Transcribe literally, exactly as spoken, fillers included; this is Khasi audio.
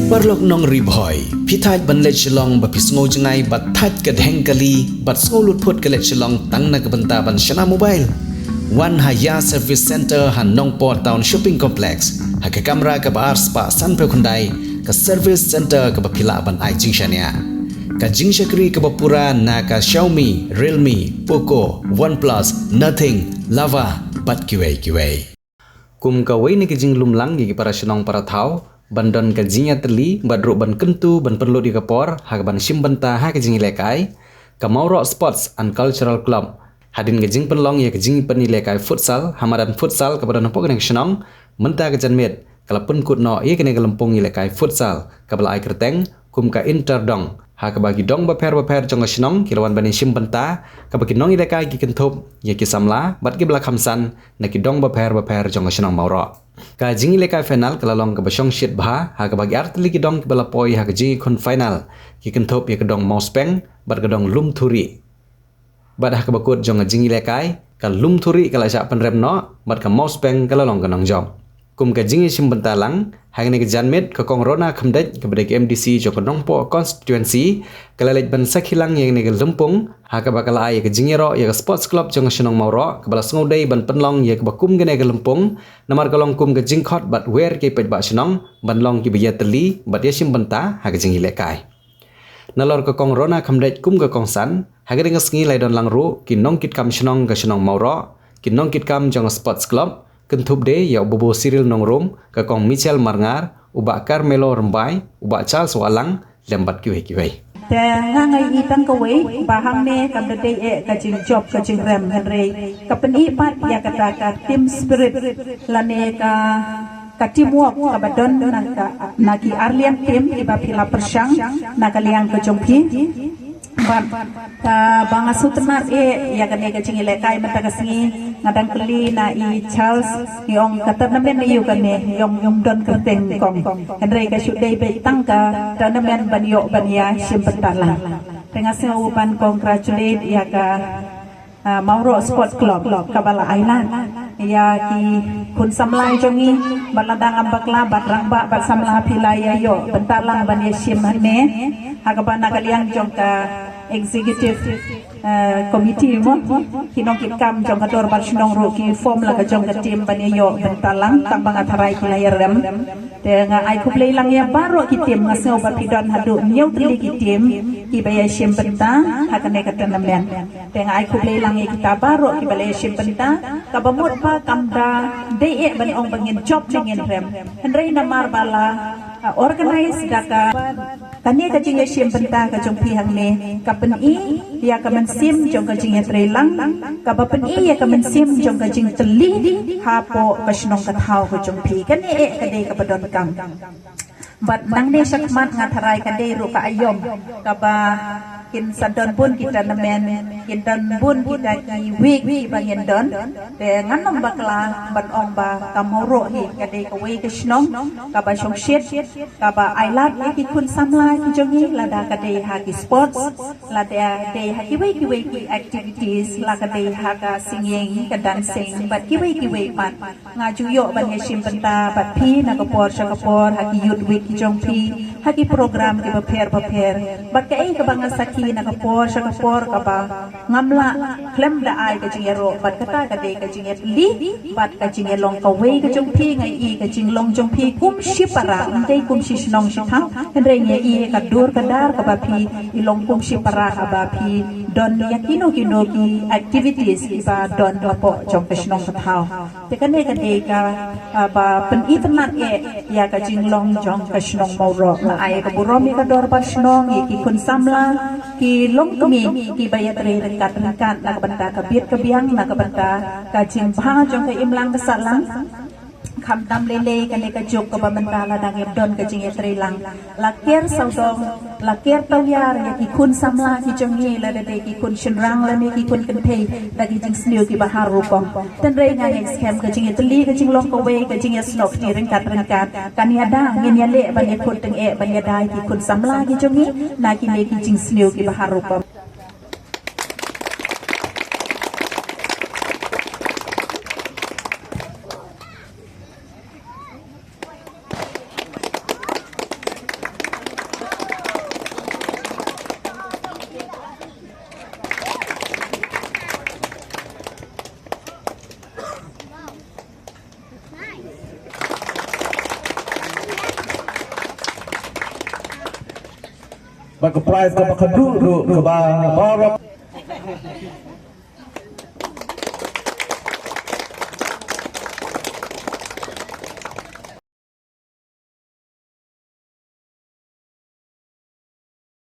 Paralok nong Ri Bhoi, phi thait ban leit shillong ba phi sngew jngai bad thait ka dheng kali bad sngew lut phut ka leit shillong tang na ka bynta ban shna mobile? Wan ha Ïa Service Center ha Nongpoh Town Shopping Complex, ha ka kamra kaba ar spah sanphew khyndai, ka service center kaba phi lah ban ai jingshaniah. Ka jingshakri kaba pura na ka Xiaomi, Realme, Poco, OnePlus, Nothing, Lava bad kiwei kiwei. Kum kawei na ki jinglum lang ïa ki para shnong para thaw ban don ka jingïatylli bad ruh ban kyntu ban pynlut ïa ka por ha kaban shim bynta ha ka jingïalehkai, ka Mawroh Sports and Cultural Club, hadien ka jingpynlong ïa ka jingpynïalehkai futsal ha madan futsal kaba don hapoh kane ka shnong, mynta ka janmiet ka la pynkut noh ïa kane ka lympung ïalehkai futsal kaba la ai kyrteng kum ka Inter Dong, ha kaba ki dong bapher bapher jong ka shnong ki la wan ban ïashim bynta, kaba ki nongïalehkai ki kynthup ïa ki samla bad kiba la kham san na ki dong bapher bapher jong ka shnong Mawroh. Ka jingïalehkai final ka la long kaba shongshit bha, ha kaba ki artylli ki dong kiba la poi ha ka jingïakhun final ki kynthup ïa ka dong Mawspeng bad ka dong Lumthuri. Bad ha kaba kut jong ka jingïalehkai, ka Lumthuri ka la shah pynrem noh bad ka Mawspeng ka la long ka nongjop. Kum ka jingïashim bynta lang, ha kane ka janmiet ka Kong Rona Khymdeit kaba dei ka M D C jong ka Nongpoh Constituency ka la leit ban sakhi lang ïa kane ka lympung, ha kaba ka la ai ïa ka jingïaroh ïa ka Sports Club jong ka shnong Mawroh kaba la sngewdei ban pynlong ïa kaba kum kane ka lympung, namar ka long kum ka jingkhot bad wer ki paidbah shnong ban long kiba ïatylli bad ïashim bynta ha ka jingïalehkai. Nalor ka Kong Rona Khymdeit kum ka kongsan, ha kane ka sngi la ïadon lang ruh ki nongkitkam shnong ka shnong Mawroh, ki nongkitkam jong ka Sports Club, kynthup de ïa u Babu Cyril Nongrum, ka Kong Michel Marngar, u Bah Carmelo Rymbai, u Bah Charles Wahlang, lem bad kiwei kiwei. Te nga nga ïohi tang kawei ba hangne kam da dei eh ka jingjop ka jingrem, hynrei ka pyni pat ïa kata ka team spirit lane ka ka teamwork kaba don na ka, na ki arliang team kiba phi la pyrshang na ka liang ka jong phi. Bad kaba nga sngewtynnat eh ïa kane ka jingïalehkai mynta ka sngi, nga dang kylli na i Charles, i ong ka tournament aïu kane, i ong ym don kyrteng, Kong. Hynrei ka shu dei beit tang ka tournament ban ïoh ban ïashim bynta lang. Te nga sngew ban congratulate ïa ka ah, Mawroh Sport Club kaba la ai lad ïa ki khun samla jong ngi, bad lada ngam bakla bad rangbah bad samla phi la ïa ïoh bynta lang ban ïashim hangne. Ha kaba na ka liang jong ka executive, eh, committee mo, ki nongkitkam jong ka dorbar shnong ruh ki form la ka jong ka team ban ïa ïoh bynta lang, tang ba nga tharai ki la ïa rem. Te nga ai khublei lang ïa baroh ki team, nga sngew ba phi don haduh hynñiew tylli ki team kiba ïashim bynta ha kane ka tournament. Te nga ai khublei lang ïa kita baroh kiba la ïashim bynta, kaba mut ba kam da dei eh ban ong ba ngin jop ne ngin rem. Hynrei namar ba la, ah, organize da ka, kane ka jingïashim bynta ka jong phi hangne ka pyni ïa ka mynsiem jong ka jingïatreilang, kaba pyni ïa ka mynsiem jong ka jingtylli hapoh ka shnong ka thaw ka jong phi. Kane eh ka dei kaba donkam. Bad nangne shakhmat nga tharai ka dei ruh ka aïom kaba kin sa don bun ki tournament, kin don bun kita ki week kiba ngin don. Te ngan ym bakla ban ong ba ka Mawroh hi ka dei kawei ka shnong kaba shongshit, kaba ai lad ïa ki khun samla ki jong ngi, lada ka dei ha ki sports, lada dei ha kiwei kiwei ki activities, la ka dei ha ka singing, ka dancing bad kiwei kiwei pat. Nga ju ïoh ban ïashim bynta bad phi na ka por sha ka por ha ki Youth Week ki jong phi, ha ki program kiba pher ba pher. Bad kaei kaba nga sakhi na ka por sha ka por kaba ngam lah khlem da ai ka jingïaroh, bad kata ka dei ka jingïatylli bad ka jingïalong kawei ka jong phi. Nga ïohi ka jinglong jong phi kum shi para, ym dei kum shi shnong shi thaw, hynrei nga ïohi ka dur ka dar kaba phi i long kum shi para haba phi don ïa kino kino ki activities kiba don hapoh jong ka shnong ka thaw. Te kane ka dei ka, ah, ba pyni tynnat eh ïa ka jinglong jong ka shnong Mawroh. Nga ai ka burom ïa ka dorbar shnong, ïa ki khun samla, ki longkmie kiba ïatrei ryngkat ryngkat na ka bynta ka bit ka biang, na ka bynta ka jingbha jong ka imlang ka sahlang. Khamtam lei lei kane ka juk kaba mynta lada ngim don ka jingïatreilang, la ker sawdong, la ker tawiar ïa ki khun samla ki jong ngi, lada dei ki khun shynrang lane ki khun kynthei, da ki jingsniew kiba har rukom. Hynrei nga ngeit skhem ka jingïatylli, ka jinglong kawei, ka jingïasnoh kti ryngkat ryngkat, kan ïada, ngin ïaleh ban ïakhun tyngeh ban ïada ïa ki khun samla ki jong ngi na kine ki jingsniew kiba har rukom. Bad ka prize kaba khadduh ruh kaba baroh.